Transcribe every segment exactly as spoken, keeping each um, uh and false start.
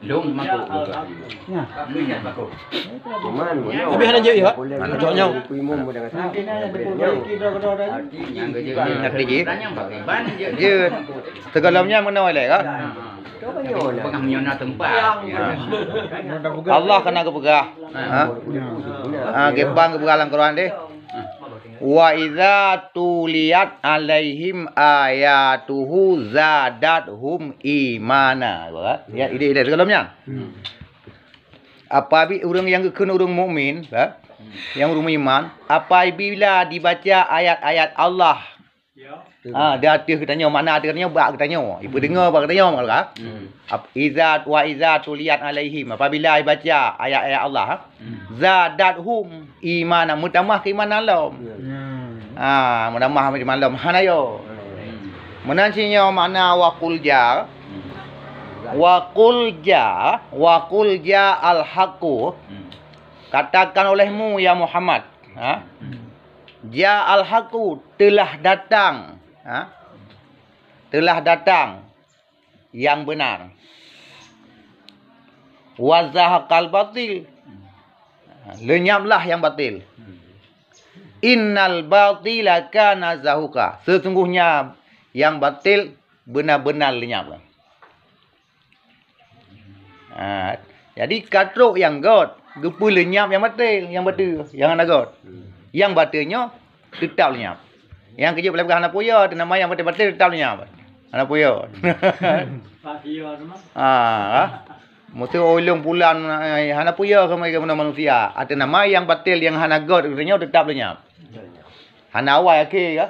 Dong makuk. Nah. Cuman, habis hana jeuet, ya? Cocok nyoe. Nyang kerja. Jeuet. Sigohlom nyan meunoe lé, kan? Peugah meunyoe na teumpat. Allah keunan geupeugah. Ha? Ha, geupeugah lam Quran deh. "Wa idza tuliyat 'alaihim ayatuhu zadathum imana." Ya, idéh, idéh sigohlom nyan. Apabi-, ureuëng nyang geukheun ureuëng mukmin, ha? Nyang ureuëng meuiman, apabila dibaca ayat-ayat Allah, ha, di ateueh geutanyoe, makna ateueh geutanyoe, bak geutanyoe, ipeudeungoe bak geutanyoe, maka, ap-, iza, "Wa iza tuliyat 'alaihim," apabila dibaca ayat-ayat Allah, ha? Zadathum imana, meutamah keuimanan lom. Ha, meutamah keuimanan lom. Hana yo. Meunan cit nyoe makna wa qul ja. Wa qul ja, wa qul ja al-haqqu. Katakan olehmu, ya Muhammad, ha? Ja al-haqqu, telah datang, ha? Telah datang yang benar. Wa zahaqal batil. Leunyaplah yang batil. Innal batila kana zahuqa. Sesungguhnya yang batil benar-benar leunyap. Ha, jadi ka trok nyang göt, geupeuleunyap nyang batil, nyang batil, nyang hana göt. Nyang batil nyoe teutap leunyap. Nyang keujeuet peugah hana puya, teuma nyang batil-batil teutap leunyap. Hana puya. Ha, ha. Meusti ulôn pulan, eh, hana puya keu manusia. Teuma nyang batil nyang hana göt nyoe teutap leunyap. Hana awai akhé ka.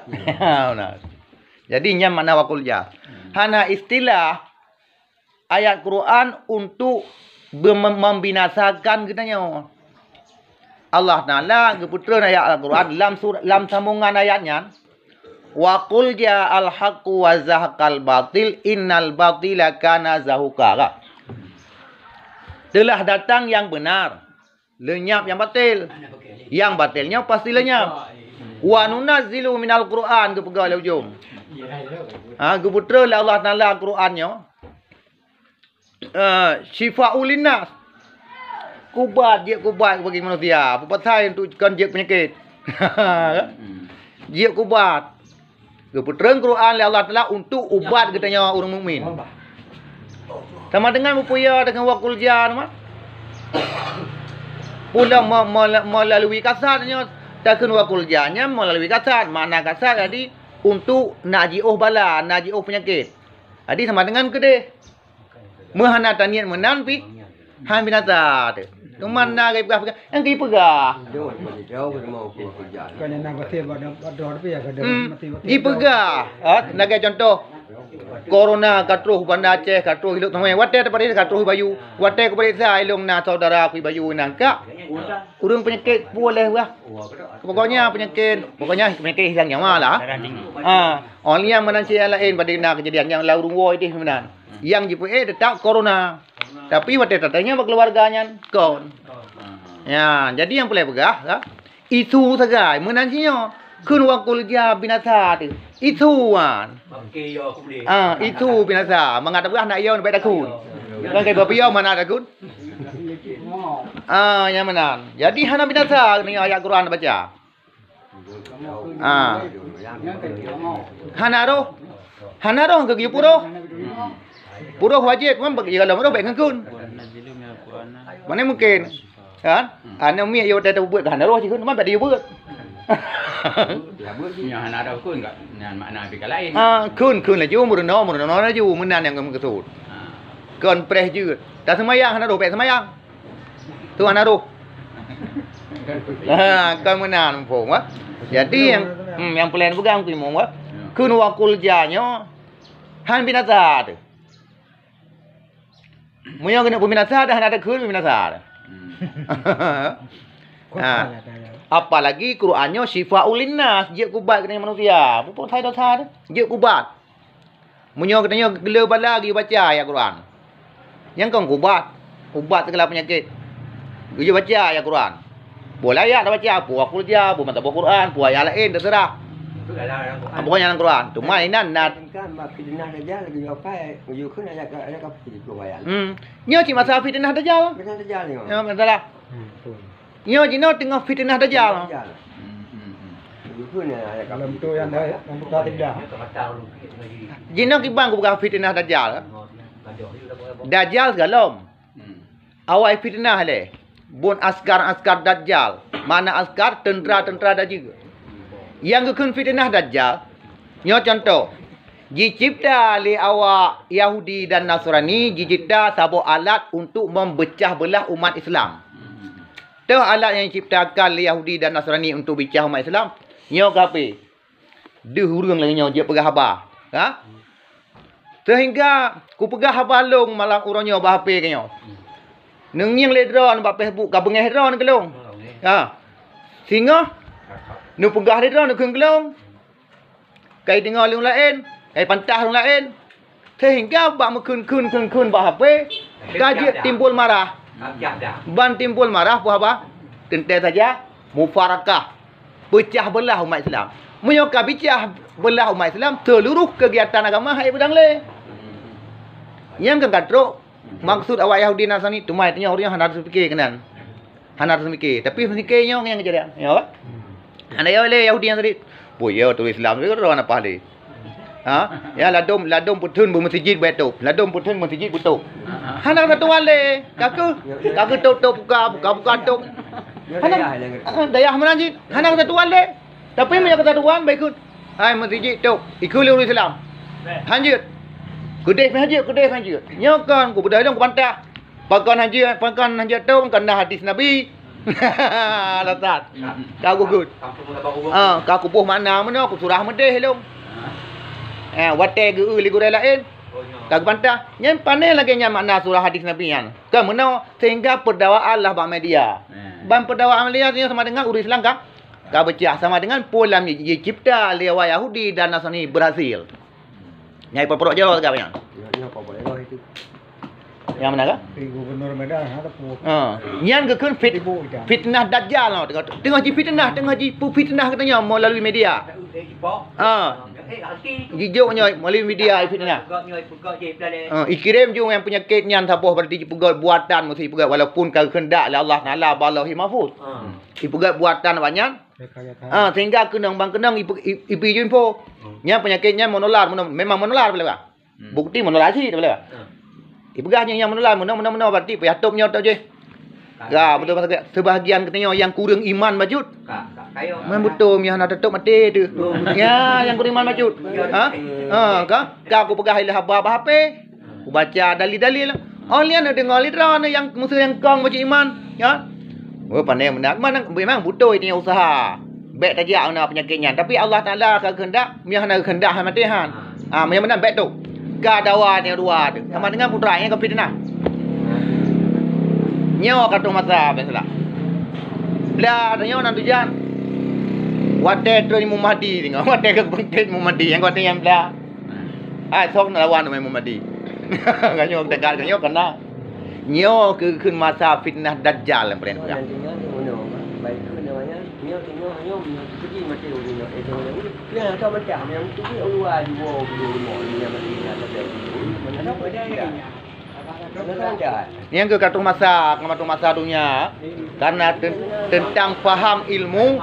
Jadi nyan makna wa qul ja. Hana istilah ayat Quran untuk be-, mem-, membinasakan geutanyoe. Allah Taala geupeutreun ayat Al-Quran lam sur-, lam sambungan ayat nyan, "Wa qul ja'al haqqu wa zahaqal batil, innal batila kana zahuqa." Telah datang yang benar, leunyap nyang batil. Nyang batil nyoe pasti leunyap. "Wa nunazzilu minal Qur'an," geupeugah lé ujong. Ha, geupeutreun lé Allah Taala Al-Quran nyoe. Eh, syifa'ul linnas. Kubat, jeuet kubat bagi manusia. Peue pasai untuk kon jeuet peunyakét. Jeuet kubat. Geupeutreun Quran lé Allah Taala untuk ubat geutanyoe ureuëng mukmin. Sama dengan mupuya dengan wa qul ja teuma. Pula me-, me-, melalui kasat nyoe takheun wa qul ja nyan melalui kasat. Makna kasat jadi untuk nak jiôh bala, nak jiôh peunyakét. Jadi sama dengan keudeh. Meuhana taniet meunan pih han binasa teuh. Teuma na geupeugah-peugah, nyang geupeugah. Hmm, jipeugah, ha, lagèe contoh, corona ka troh Banda Aceh, ka troh ilok teumé, watèe taparéksa ka troh Bayu, watèe kuparéksa ilong na saudara ku Bayu nangka, ureuëng peunyakét pue lheueh bah. Pokoknya peunyakét, pokoknya peunyakét hilang nyawa lah. Ha, oh liang meunan cit nyang laén padum na keujadian nyang lam ureuëng woe idéh meunan. Nyang jipeuék teutap corona. Tapi watèe tatanyong bak keuluwarga nyan kon. Ya, jadi nyang peureulèe peugah, ha? Isu sagai meunan sinyoe. Kheun wa qul ja binasa teuh. Isu wan. Ah, isu binasa. Mangat peugah nak yo bèk takheun. Kan kai bapiyo mana takheun? Ah, nyang meunan. Jadi hana binasa nyoe ayat Quran baca. Ah. Hana roh. Hana roh keu geuyue puroh. Puroh wajéb, man bagi kalau roh bèk ngeukheun. Mana mungkin? Kan? Aneuk miet yo watèe tabuet hana roh jikheun, man bèk diyue buet. Nyan hana roh kheun ka, nyan makna pih ka laén. Ah, kheun, kheun laju, meurunoe, meurunoe laju, meunan nyang meukeusut. Ah. Kon preh jeuet. Taseumayang hana roh, bèk seumayang. Tu hana roh. Ha, kon meunan muphom, wah. Jadi nyang, hmm, nyang peulén peugah muphom, wah. Kheun wa qul ja nyoe han binasa teuh. Meunyoe keuneuk peubinasa, dah hana takheun peubinasa. Hmm. Ha. Apalagi Quran nyoe syifaul linnas, jeuet kubat keuneuk manusia. Peue-peue sai dosa teuh, jeuet kubat. Meunyoe geutanyoe geuleu bala geubaca ayat Quran, nyang kon kubat, ubat segala peunyakét. Geuyue baca ayat Quran. Boh ayat tabaca, peue wa qul ja, peue mata buet Quran, peue ayat laén, teuseurah. Pokoknya dalam Quran. Cuma inan na. Kan bak fitnah dajal lagi apa? Yuk kan ayat ayat apa itu ayat. Hmm. Nyoe cit masa fitnah dajal. Fitnah dajal ni. Ya, masalah. Nyoe jinoe teungoh fitnah dajal. Yuk kan ayat apa? Dalam tu yang dah yang buka tidak. Jinoe kiban kupeugah fitnah dajal. Dajal sigohlom. Awai fitnah lé. Buet askar-askar dajal. Makna askar, teuntera-teuntera dajal. Nyang geukheun fitnah dajal, nyoe contoh. Jicipta lé awak Yahudi dan Nasrani, jicipta saboh alat untuk memecah belah umat Islam. Toh alat nyang jiciptakan lé Yahudi dan Nasrani untuk peucah umat Islam? Nyoe kafé. Deuh ureuëng lagée nyoe jeuet peugah haba. Ha? Sehingga kupeugah haba lôn malam uroe nyoe bak H P keu nyoe. Neungieng lé droe bak Facebook ka beungéh droe keu lôn. Ha. Singoh neupeugah lé droe keu lôn. Kai deungoe lôn laén, kai pantah lôn laén. Sehingga bak meukheun-kheun kheun-kheun bak H P ka jeuet timbul marah. Ban timbul marah peue haba? Teuntée saja mufarakah, peucah beulah umat Islam. Meunyoe ka peucah beulah umat Islam, seuluruh keugiatan agama hai peudang lé. Nyang ka trok maksud awak Yahudi Nasrani teuma tanyoe ureuëng hana teupike keunan. Hana teupike, tapi teupike nyoe nyang kejadian. Ya, apa? Hana yo lé Yahudi Nasrani. Pue yo tulis Islam tu kan apa lé. Ha? Ya ladom ladom peutheun beumeusijid beutôb. Ladom peutheun meusijid beutôb. Hana satuan lé. Kaku kaku tôb tôb buka buka buka tôb. Hana dayah meunan jih. Hana satuan lé. Tapi meunyoe ka satuan baikut. Hai meusijid tôb. Ikut lé ureuëng Islam. Hanjeuet. Keudeh hanjeuet keudeh hanjeuet. Nyoe kan ku beudôh lôn ku bantah. Pakon hanjeuet pakon hanjeuet tôb kan na hadis Nabi. Lasat. Ka gugut. Ah, ka kuboh makna meunoe kusurah meudeh lôn. Eh, watée geu lé gurée laén. Ka geubantah. Nyan pane lagée nyan makna surah hadis Nabi nyan. Ka meunoe sehingga peudawaan lah bak media. Ban peudawaan media nyoe sama dengan ureuëng Islam ka ka peucah sama dengan peue lam jicipta lé awak Yahudi dan Nasrani berhasil. Nyai peuprok jaroe segala nyan. Nyang mana ka? Gubernur Medan ha teupeu. Ha. Nyan geukheun fit, fitnah dajal teungoh teungoh jifitnah teungoh jipeufitnah geutanyoe melalui media. Ha. Jijok nyoe melalui media fitnah. Ha, ikirém ju nyang peunyakét nyan saboh berarti jipeugah buatan mesti jipeugah walaupun ka geukeundak lé Allah Taala bak Lauhil Mahfuz. Ipeugah buatan awak nyan. Ha, sehingga keunong bang keunong ipi ju info. Nyan peunyakét nyan menular memang menular boleh. Bukti menular cit boleh. Ipeugah nyang menular meunoe meunoe meunoe berarti payah tôb nyoe tôb jih. Ka beutôi masa sebahagian geutanyoe nyang kureueng iman bacut. Man beutôi meuh hana tatôb maté teuh. Ya nyang kureueng iman bacut. Ha? Ha ka? Ka kupeugah ilée haba bak H P. Kubaca dalil-dalil. Oh lian deungoe lé droeneuh nyang meuseuh nyang kong bacut iman. Ya. Oh pandai meunan. Memang beutôi tanyoe usaha. Bék tajak na peunyakét nyan. Tapi Allah Taala ka geukeundak, meunyoe hana geukeundak hana maté han. Ah, meunyoe meunan bék tu. Ka dawa nyoe dua tu. Sama dengan putra nyang ka fitnah. Nyoe ka troh masa biasalah. Bla nyoe nan tujan. Watée troh Imam Mahdi tengok. Watée ka beungkét Imam Mahdi nyang watée nyang bla. Hai sok na lawan Imam Mahdi. Ganyoe dekat ganyoe kena. Nyoe keu kheun masa fitnah dajal nyang paléng peugah. Nyang keu ka troh masa, ka troh masa donya karena teuntang paham ilmu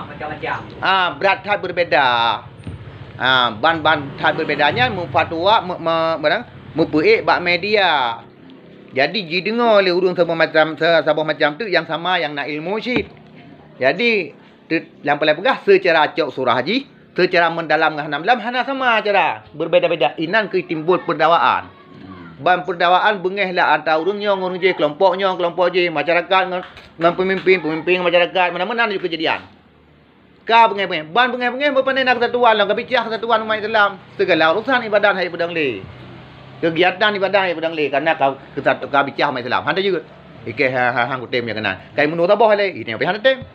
ah brat that berbeda. Ah ban ban that berbeda nyan meufatwa meupeuék bak media. Jadi jideungoe lé ureuëng saboh macam saboh macam teuk nyang sama nyang na ilmu cit. Jadi nyang paléng peugah seucara cok surah jih, seucara meudalam ngon hana meudalam hana sama cara, beubeda-beda. Inan keuh timbul peudawaan. Ban peudawaan beungéh lah antara ureuëng nyoe ngon ureuëng jih, keulompok nyoe keulompok jih, masyarakat ngon peumimpin, peumimpin ngon masyarakat, meunan-meunan laju keujadian. Ka beungéh-beungéh, ban beungéh-beungéh meupandai na keusatuan lom, ka bicah keusatuan umat Islam. Segala urusan ibadat hai peudong lé. Keugiatan ibadat hai peudong lé, karena ka keusatu ka bicah umat Islam. Han tajeuet. Ikeh ha ha han kutem nyang keunan. Kai meunoe saboh lé, ini apa han tem.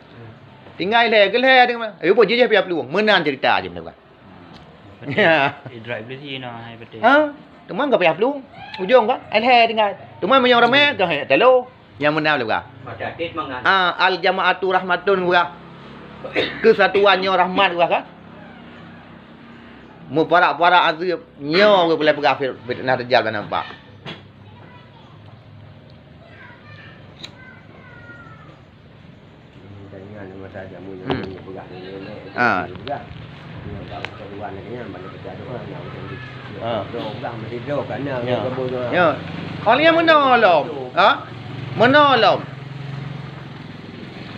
Tinggai lé, gelé dengan. Ayo buat jijih pihak peluang. Meunan cerita aja meunan. Ya. Idrak iblis ina hai betul. Ha? Teuma ka payah plueng. Ujong kan? Alhai tinggai. Teuma meunyoe ramé ka hai talo. Nyang meunan lé ka. Ah, al jamaatu rahmatun ka. Keusatuan nyoe rahmat ka kan? Meuparak-parak azeub, nyoe geupeulai peugah fit-, fitnah Dajjal ban nampak. Hmm. Ha. Ha. Ya. Awak nyan meunoe lom. Ha? Meunoe lom.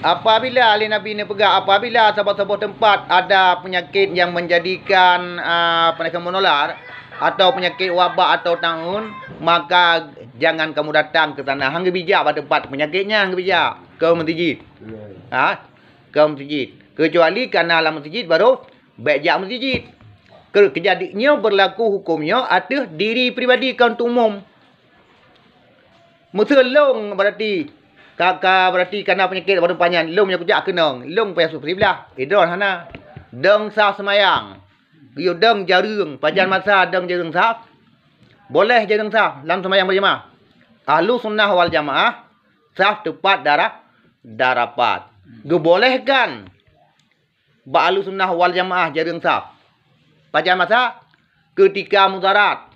Apabila lé Nabi neupeugah, apabila saboh-saboh teumpat ada peunyakét nyang menjadikan, a, peunyakét menular, atau peunyakét wabak atau taun, maka jangan kamu datang ke sana. Han geubijak bak teumpat peunyakét nyan, han geubijak. Keu meuseujid. Ha? Keu meuseujid. Keucuali kana lam meuseujid baru bèk jak meuseujid. Keu-, keujadi-, nyoe beurlaku huköm nyoe ateueh diri pribadi, kon untuk umum. Meuseu lôn berarti ka, ka berarti kana peunyakét baru panjang, lôn nyang kujak keunong, lôn payah siblah, idroe hana. Dong sah seumayang. Geuyue dong jareueng, pajan masa dong jareueng saf? Boleh jareueng saf lam seumayang beujamaah. Ahlu sunnah wal jamaah saf teupat dara-, darapat. Geubolehkan bak ahlu sunnah wal jamaah jareueng saf. Pajan masa? Keutika mudarat.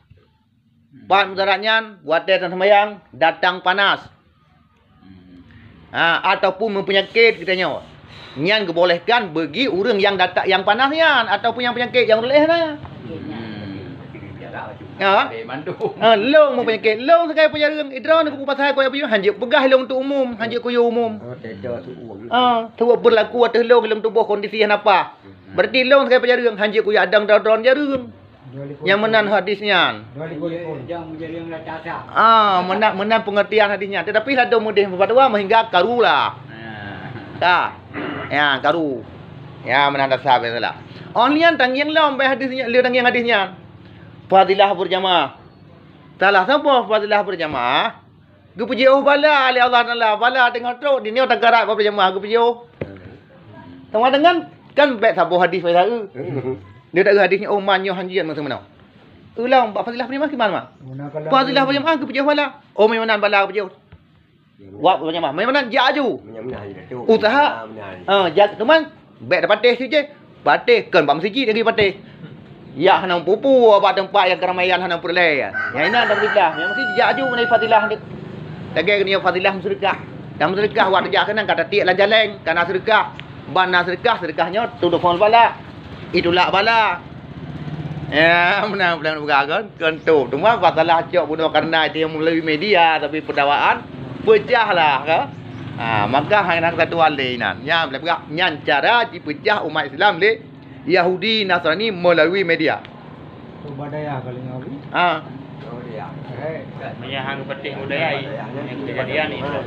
Pat mudarat nyan, watèe taseumayang, datang panas. Ha, ataupun meupeunyakét geutanyoe. Nyan geubolehkan bagi ureueng nyang data-, nyang panas nyan, ataupun nyang peunyakét nyang uroe na. Ha? Ha, lôn meupeunyakét, lôn sagai peujareueng, idroe keu peue pasai kuyue peujareueng, hanjeuet peugah lôn untuk umum, hanjeuet kuyue umum. Ha, seubeurlaku ateueh lôn, lôn tuboh kondisi hana paih. Berarti lôn sagai peujareueng, hanjeuet kuyue adang droe-droe jareueng. Nyang meunan hadis nyan. Ah, meunan, meunan pengertian hadis nyan. Tetapi ladôm meudeh meufatwa meuhingga karu lah. Ka. Ya, karu. Ya, meunan dasar biasalah. Oh, nyan tangieng lom bak hadis nyan, lé tangieng hadis nyan. Fadilah berjamaah. Salah saboh fadilah berjamaah. Geupeujeuôh bala lé Allah Taala, bala teungoh trok, di nyoe tagarak bak beujamaah geupeujeuôh. Teuma deungon kan bèk saboh hadis bak saeu. Dia tak hadis nyoe, oh, man nyoe hanjeuet meuseumanoe. Ulang bak fadilah beujamaah kiban, mak? Fadilah beujamaah geupeujeuôh bala. Oh, meunan bala geupeujeuôh. Wak beujamaah, meunan jak aju. Usaha. Ah, jak teuma Bèk tapatéh cit jih. Patéh kon bak meuseujid lagi patéh. Ya hana meupupu bak teumpat nyang keuramaian hana peureulèe. Nyang inan dah fadilah. Nyang meuseujid jak aju meunai fadilah. Lagèe nyoe fadilah meuseudeukah. Dan meuseudeukah wak teujak keunan ka tatiek lam jaleng, ka na seudeukah. Ban na seudeukah, seudeukah nyoe tutopan bala. Itulak bala. Ya, meunan bulan buka kon. Keuntôk, teuma masalah cok bunoe karena itu yang melalui media tapi pendawaan pecah lah ka. Ha, maka hana satu hal lé inan. Nyan boleh peugah nyan cara jipecah umat Islam lé Yahudi Nasrani melalui media. Ubadayah kali nyoe. Ha. Meunyo hang peuteh budaya, yang kejadian itu.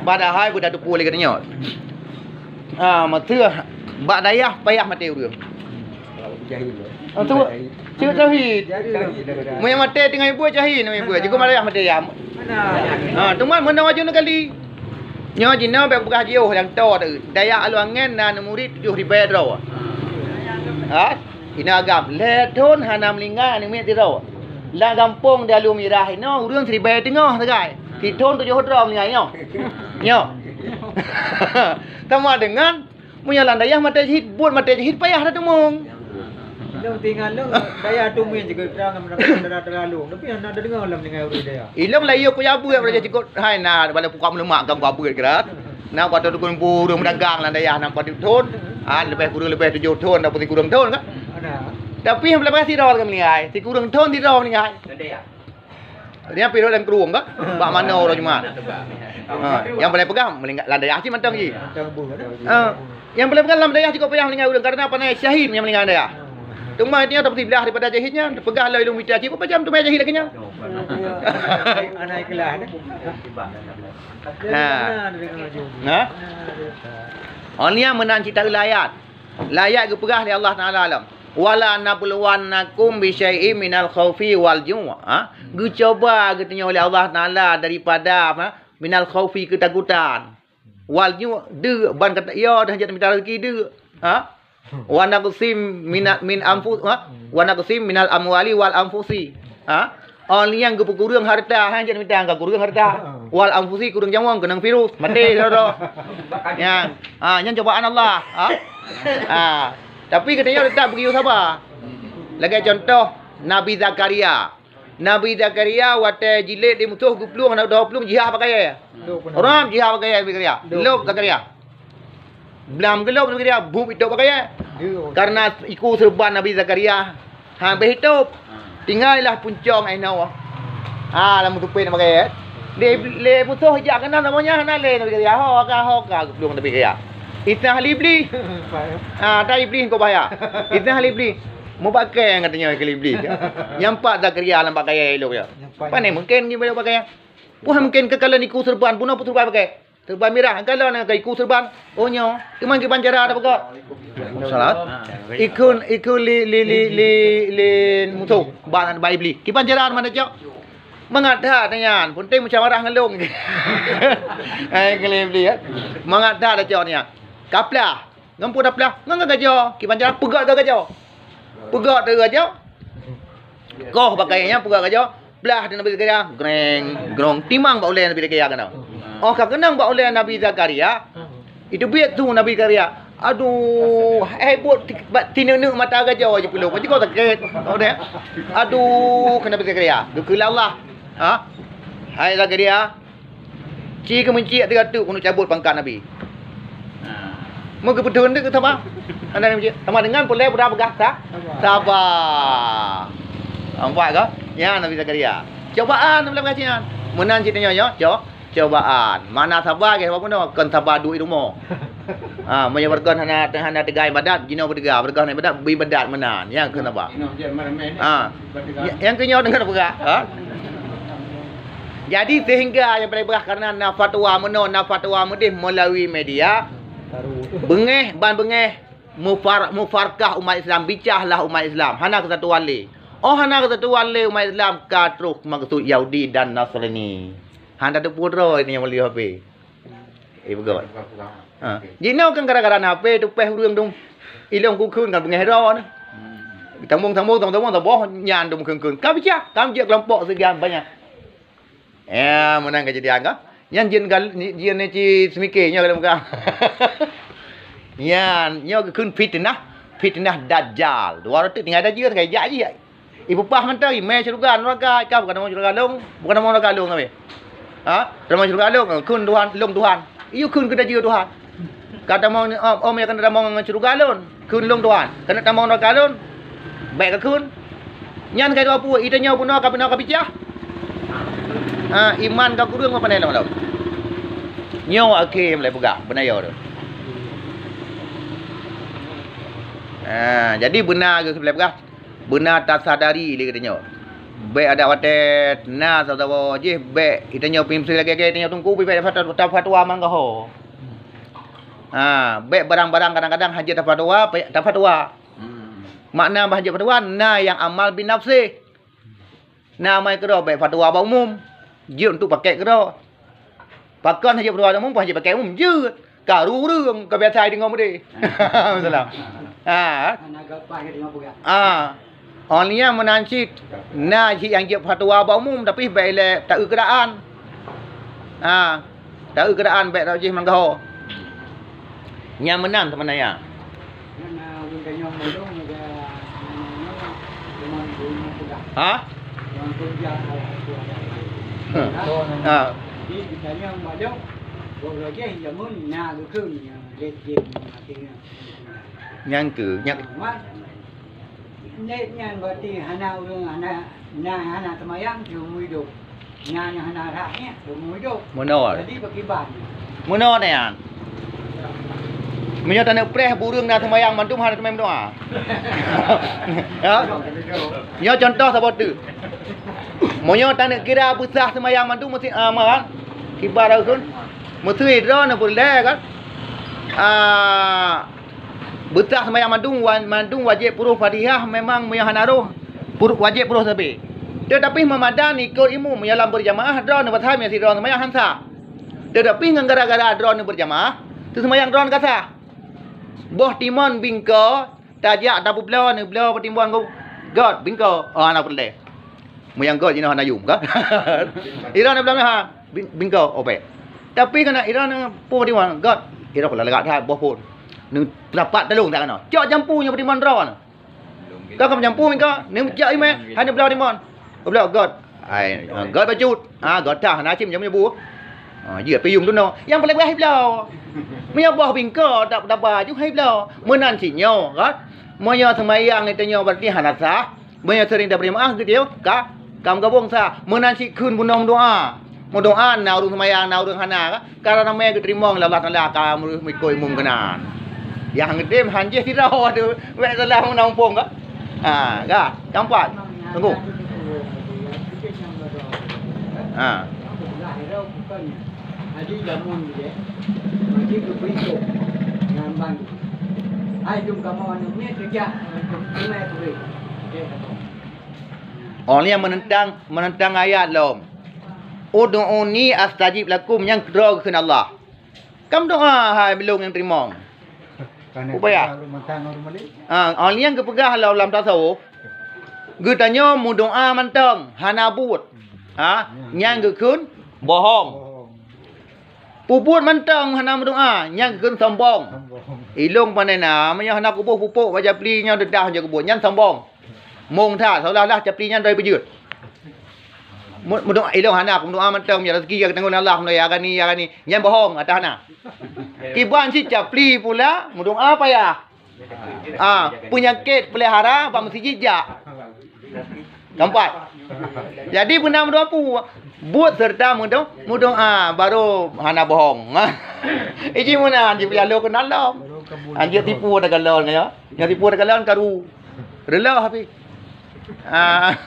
Padahai budak teupeu lé katanya. Ha, maksud bak dayah payah maté ureueng. Jahil. Ah, tu, cek jahil. Meunyo maté teungoh ibuet jahil, nama ibuet. Jikeu malah maté ya. Ha, teuma meunan wajib kali. Nyoe jinoe bèk peugah jiôh nyang toe teuh. Dayah Alue Angén na murit tujoh ribèe droe. Ha? Inoe agam, lhèe thôn hana meuninggai aneuk miet sidroe. Lam gampông di Alue Mirah inoe ureueng siribèe teungoh sagai. Sithôn tujoh droe meuninggai nyoe. Nyoe. Sama dengan Meunyo lam dayah maté jahil, buet maté jahil payah that teumong. Lôn tinggai lôn dayah Tumin jeuet trang ngon dara-dara lôn. Tapi hana deungoe lom tinggai ureueng dayah. Ilôn layok ku jabeut bak dayah jikot hai na bala pukak meulumak gam ku abeut kira. Na ku atoe dukun buru meudagang lam dayah na padub thôn. Ah, leubeh kureueng leubeh tujoh thôn ataupun sikureueng thôn kan. Ada. Tapi nyang peureulèe sidroe ka meuninggai, sikureueng thôn sidroe meuninggai. Nyan pih rhot lam krueng ka? Bak manoe uroe Jumat. Ha, nyang boleh peugah meuninggai lam dayah cit mantong jih. Ha, nyang boleh peugah lam dayah cukôp payah meuninggai ureueng karena pane syahid nyang meuninggai lam dayah. Teuma nyan tapeusibelah daripada syahid nyan, peugah lom ilôn mita cit, berapa jam teuma syahid lagèe nyan? Anak ikhlas. Ha. Ha? Oh, nyan meunan cit taeu lam ayat. Lam ayat geupeugah lé Allah Taala lom, "Wala nabluwannakum bi syai'im minal khaufi wal ju'." Ha? Geucuba geutanyoe lé Allah Taala daripada, ha, minal khaufi keutakutan. Wal ju', deuk ban kata, ya dah jak mita rezeki deuk. Ha? Wa naqsim mina-, min anfu-, ha? Wa naqsim minal amwali wal anfusi. Ha? Oh, nyang geupeukureueng harta, ha, jak mita ka kureueng harta. Wal anfusi, kureueng nyawöng, keunong virus, maté sidroe-droe. Nyan, ha, nyan cobaan Allah. Ha? Ha. Tapi geutanyoe teutap beugeuyue saba. Lagèe cuntoh Nabi Zakaria. Nabi Zakaria watèe jilét lé musoh geuplueng, hana dua plueng, jihah bak kayèe. Ram jihah bak kayèe Zakaria. Lôb Zakaria. Blam geulôb Nabi Zakaria, bup itôb bak kayèe. Karena iku seureuban Nabi Zakaria habéh itôb. Tinggai lah puncong ainoe. Ha, lam teupét bak kayèe. Lé, lé musoh jak keunan, nama nyan hana lé Nabi Zakaria. Ho ka, ho ka geuplueng Nabi Zakaria. Itah lé Iblih. Ha, ata Iblih keu bahaya. Itah lé Iblih. Mubakèe geutanyoe keu Iblih. Nyang pat Zakaria lam bak kayèe ilôb ya. Pane mungken geuh bak kayèe. Peue mungken keukalon iku seureuban, bunoe peuet seureuban bak kayèe. Seureuban mirah, kalon ka iku seureuban. Oh nyoe, teuma kiban cara tapeugah. Salat. Ikheun, ikheun lé, lé, lé, lé, lé musoh, bak, bak Iblih. Kiban cara teuma tacok. Mangat that nyan, peunteng musyawarah ngon lôn. Hai keu lé Iblih, ya. Mangat that tacok nyan. Kaplah. Ngon peue taplah? Ngon gajoe. Kiban cara peugöt gajoe. Peugöt gajoe. Koh bak kayèe nyan peugöt gajoe. Plah di Nabi Zakaria, greng, grong, timang bak ulèe Nabi Zakaria keunoe. Oh ka keunong bak ulèe Nabi Zakaria, iteubiet su Nabi Zakaria. Aduh, eh buet ti-, bak tineuk-neuk mata gajoe jipeulông. Jikoh sakét. Oh deh. Aduh, keu Nabi Zakaria. Geukheun lé Allah. Ha? Hai Zakaria, ci keu meucik ateueh ateueh keuneuk cabot pangkat Nabi. Meugeupeutheun deuk saba. Hana meucik. Sama dengan peureulèe peugah sa-, saba. Nampak ka? Nyan Nabi Zakaria. Cobaan dalam gaji nyan. Meunan cit nyoe, nyoe, co-, cobaan. Makna saba keu saba bunoe, kon saba duek i rumoh. Ha, meunyoe beureugon hana, hana teuga ibadat, jinoe beuteuga, beureugon hana ibadat, beuibadat meunan. Nyan keu saba. Ha. Nyang keu nyoe deungon peugah, ha? Jadi sehingga nyang paleng peugah karena na fatwa meunoe, na fatwa meudeh meulalu media, beungéh ban beungéh mufar-, mufarkah umat Islam, bicah lah umat Islam, hana keusatuan lé. Oh hana keusatuan lé umat Islam ka troh meukeusut Yahudi dan Nasrani. Hana teupeu droe nyang meuli H P. Eh, beugöt. Ha. Jinoe kan gara-gara na H P tupèh ureueng dum ilông kukheun kan beungéh droe nyoe. Sambông-sambông, sambông-sambông, saboh nyan dum kheun-kheun. Ka bicah, ka jeuet keulompok seugan banyak. Ya, meunan kejadian ka. Nyan jin gal-, jin ni ci seumiké nyoe lam ka. Nyan, nyoe geukheun fitnah, fitnah dajjal. Dua ratus tinggai dajjal, tinggai jak jih. Ipeupah mantong, imé syeuruga, neuraka, ka bukan nama syeuruga lôn, bukan nama neuraka lôn kami. Ha? Nama syeuruga lôn, kheun Tuhan, lôn Tuhan. Iyo kheun keu dajjal Tuhan. Ka tamong, om, om ya keuneuk tamong ngon syeuruga lôn, kheun lôn Tuhan. Keuneuk tamong neuraka lôn, bèk ka kheun. Nyan ka dua pue, ita nyoe bunoe ka bunoe ka bicah. Ha, iman ka kureueng apa nai lom lom. Nyoe akhé mulai peugah, beuna yo tu. Ha, jadi beuna ke mulai peugah. Beuna tasadari lé geutanyoe. Bèk adak watèe na saboh-saboh jih bèk geutanyoe pimpén lagèe-lagèe tanyoe teungku bèk tafatwa, tafatwa manggaho. Ha, bèk barang-barang kadang-kadang hana jeuet tafatwa, payah tafatwa. Makna bah hana jeuet fatwa, na nyang amal binafsih. Na amai keudroe bèk fatwa bak umum. Jeuet untuk pakèk keudroe. Pakon hana jeuet fatwa bak umum, pakon hana jeuet pakèk umum. Jeuet. Karu ureueng ka biasa deungoe meudeh. Masalah. Ha. Hana gapah ka deungoe peugah. Ha. Oh nyan meunan cit na cit nyang jeuet fatwa bak umum tapi bèk ilèe taeu keudaan. Ha. Taeu keudaan bèk taeu jih manggaho. Nyan meunan teumanyong. Nyan na ureueng tanyong mandum meuga nyan nyoe teuma ureueng peugah. Ha? Ureueng peugah. Ha. Ha. Jadi ditanyong mandum, boh lagèe jameun na geukheun nyang lét jén mati nyan. Nyang keu, nyang Mat, lét nyan berarti hana ureueng hana, na hana seumayang, jeuet meuidop. Na nyang hana rhah nyan, jeuet meuidop. Meunoe. Jadi, beukiban. Meunoe nyan. Meunyoe taneuk preh, ureueng na seumayang mandum hana teumé meudoa. Ya? Nyoe contoh saboh teuk. Meunyoe taneuk kira beusah seumayang mandum meusti, ah, meuhan. Kiban rhah kheun. Meusti droeneuh peureulèe kan? Ah, Beusah seumayang mandum, wa-, mandum wajéb peuruh Fatihah memang meunyoe hana roh, peuruh, wajéb peuruh sabe. Teutapi meumadan ikot imum meunyoe lam beurjamaah droeneuh beusaha meunyoe sidroe seumayang han sah. Teutapi ngon gara-gara droeneuh beurjamaah, teuseumayang droeneuh ka sah. Boh timon bingko tajak tapeubloe, neubloe bak timon gôt bingko, oh hana peureulèe. Meunyoe gôt jinoe hana yum ka. Droeneuh bloe meuhan. Bing-, bingkau, oh, bèk. Tapi kana ira na po di wan, gat. Ira kula lagak that boh phôn. Ni dapat telung tak kana. Cok jampu nyoe di mandra na. Ka ka jampu bingkau, ni cok imè, hana blau di mon. Blau gat. Ai, gat bacut. Ah, gat tah na cim jampu. Ah, jeuet piyum tu no. Yang paling beuh blau. Meunyoe boh bingkau tak daba ju hai blau. Meunan cit nyoe, gat. Meunyoe seumayang ni tanyoe berarti hana sah. Meunyoe seuring tabri meu'ah geutiyeue ka, ka meugabong sa. Meunan cit kheun bunoe meudoa. Meudoa na ureueng seumayang, na ureueng hana ka. Ka ramè geuteurimong lé Allah Taala ka meureuh meuikôt imum keunan. Nyang geutem han jih sidroe tu, wèk salah meunan muphom ka. Ha, ka, tampat. Tunggu. Ha. Hai dum kamoe aneuk miet keujak, aneuk miet kuréh. Orang yang menentang, menentang ayat lom. "Ud'uni astajib lakum," nyang keudroe kheun Allah. Kam doa hai bilong nyang teurimong. Upaya. Ha, orang yang geupeugah lam, lam tasawuf, geutanyoe meudoa mantong, hana buet. Ha, nyang geukheun bohong. Peubuet mantong hana meudoa, nyang geukheun sombong. Ilong pandai na, meunyoe hana kuboh pupuk bak japli nyoe deudah nyoe kuboh, nyan sombong. Mong that, seolah-olah japli nyan doi beujeuet. Mu-, meudoa ilong hana, aku meudoa mantong, ya rezeki ya geutanggung Allah, meudoa ya gani, ya gani. Nyan bohong, ata hana. Kiban cit japli pula, meudoa payah. Ah, peunyakét peulihara bak meuseujid jak. Keempat. Jadi beuna meudoa pu-, buet serta meudo-, meudoa, baru hana bohong. Iji meunan jipeujalô keunan lom. Anjeuet tipu takalon ya. Nyang tipu takalon karu. Reuloh tapi. Ah.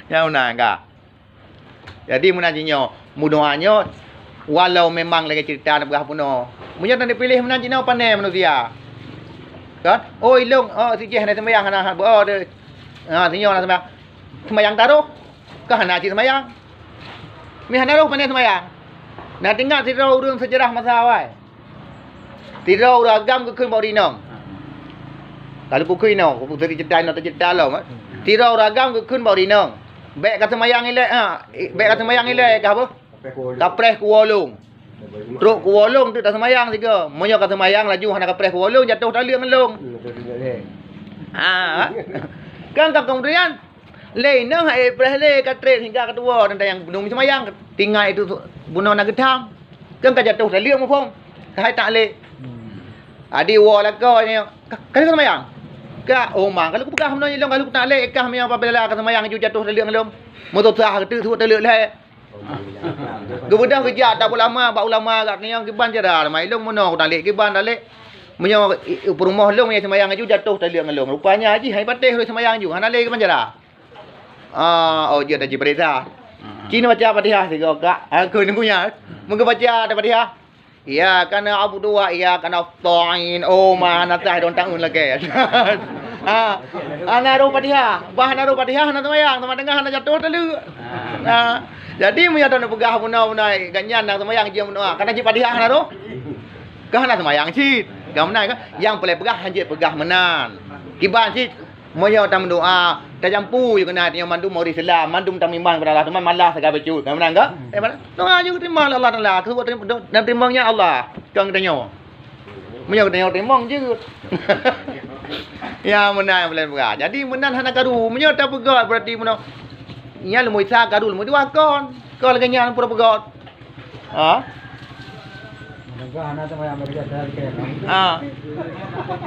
Nyang meunan ka. Jadi meunan jinoe, meudoa nyoe walau memang lagèe cerita neupeugah bunoe. Meunyoe na neupiléh meunan jinoe pandai manusia. Kan? Oh ilong, oh sijeh na seumayang hana beuo deh. Ha sinyoe na seumayang. Seumayang taroh. Ka hana cit seumayang. Mi hana roh pandai seumayang. Na teuingat sidroe ureueng seujarah masa awai. Sidroe ureueng agam geukheun bak ureueng inong. Ka lheueh kukheun inong, kukheun cerita inong teucerita lom, eh. Sidroe ureueng agam geukheun bak ureueng inong. Bèk ka seumayang ilèe, ha, bèk ka seumayang ilèe ka apa? Kapreh kuwoe lôn. Trok kuwoe lôn teuk taseumayang sigoe. Meunyoe ka seumayang laju hana kapreh kuwoe lôn, jatoh taleuek ngon lôn. Ha. Kan ka keumudian, lé inong hai preh lé ka trép hingga ka tuwoe, dan nyang bunoe seumayang, tinggai itu bunoe na geutham. Kan ka jatoh taleuek muphom. Ka hai tak lé. Adi woe lakoe nyoe, "Ka, ka lheueh seumayang?" "Ka, oh ma, ka lheueh kupeugah bunoe ilong ka lheueh kutak lé, kah meunyoe apabila ka seumayang ju jatoh taleuek ngon lôn. Meususah keuteuk suet taleuek lhèe." Geubeudôh geujak tabu ulama, bak ulama gak keunong kiban cara, ma ilong meunoe kutak lé kiban talé. Meunyoe i, i, peurumoh lôn nyang seumayang ju jatoh taleuek ngon lôn. Rupanya jih hai patéh lôn seumayang ju, hana lé kiban cara. Ah, oh, jeuet taji peuriksa. Cina baca Fatihah sigoe kak. Ha, keu nunggu nya. Meugeue baca Fatihah. Iyyaka na'budu wa iyyaka nasta'in. Oh, ma hana sah dong taun lagèe. Ha. Hana roh Fatihah. Bah hana roh Fatihah hana seumayang, sama dengan hana jatoh taleuek. Ha. Jadi meunyoe taneuk peugah bunoe-bunoe gobnyan na seumayang jeuet meudoa. Kana cit Fatihah hana roh. Ka hana seumayang cit. Ka meunan ka. Nyang peureulèe peugah hanjeuet peugah meunan. Kiban cit. Meunyoe tameudoa, tajampu ju keunan tanyoe mandum ureueng Islam, mandum tameuiman keupada Allah, teuma malah sagai bacut. Ka meunan ka? Eh, mana? Doa ju teurimong lé Allah Taala, keu teurimong nyan Allah, kon geutanyoe. Meunyoe geutanyoe teurimong jeuet. Ya, meunan nyang paléng peugah. Jadi meunan hana karu. Meunyoe tapeugah berarti meunoe. Nyan leumo Isa karu, leumo dua kon. Kon lagèe nyan pura peugah. Ha? Mudah-mudahan hana teuma nyang bagi jasa lagi. Ha.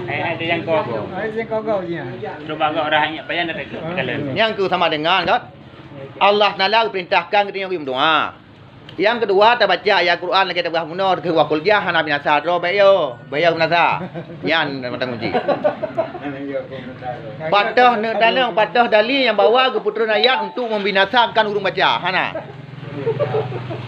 Hai, hai, dia yang kau. Hai, dia yang kau kau je. Cuba kau dah ingat payah dah tak kau. Nyang keu sama dengan kan? Allah Taala geupeurintahkan geutanyoe beudoa. Nyang keudua, tabaca ayat Quran lagèe tapeugah bunoe, keu wa qul jah hana binasa droe, bèk yo, bèk yo binasa. Nyan mata kunci. Patah neuk tanong, patah dali nyang bahwa geupeutron ayat untuk membinasakan ureueng baca. Hana.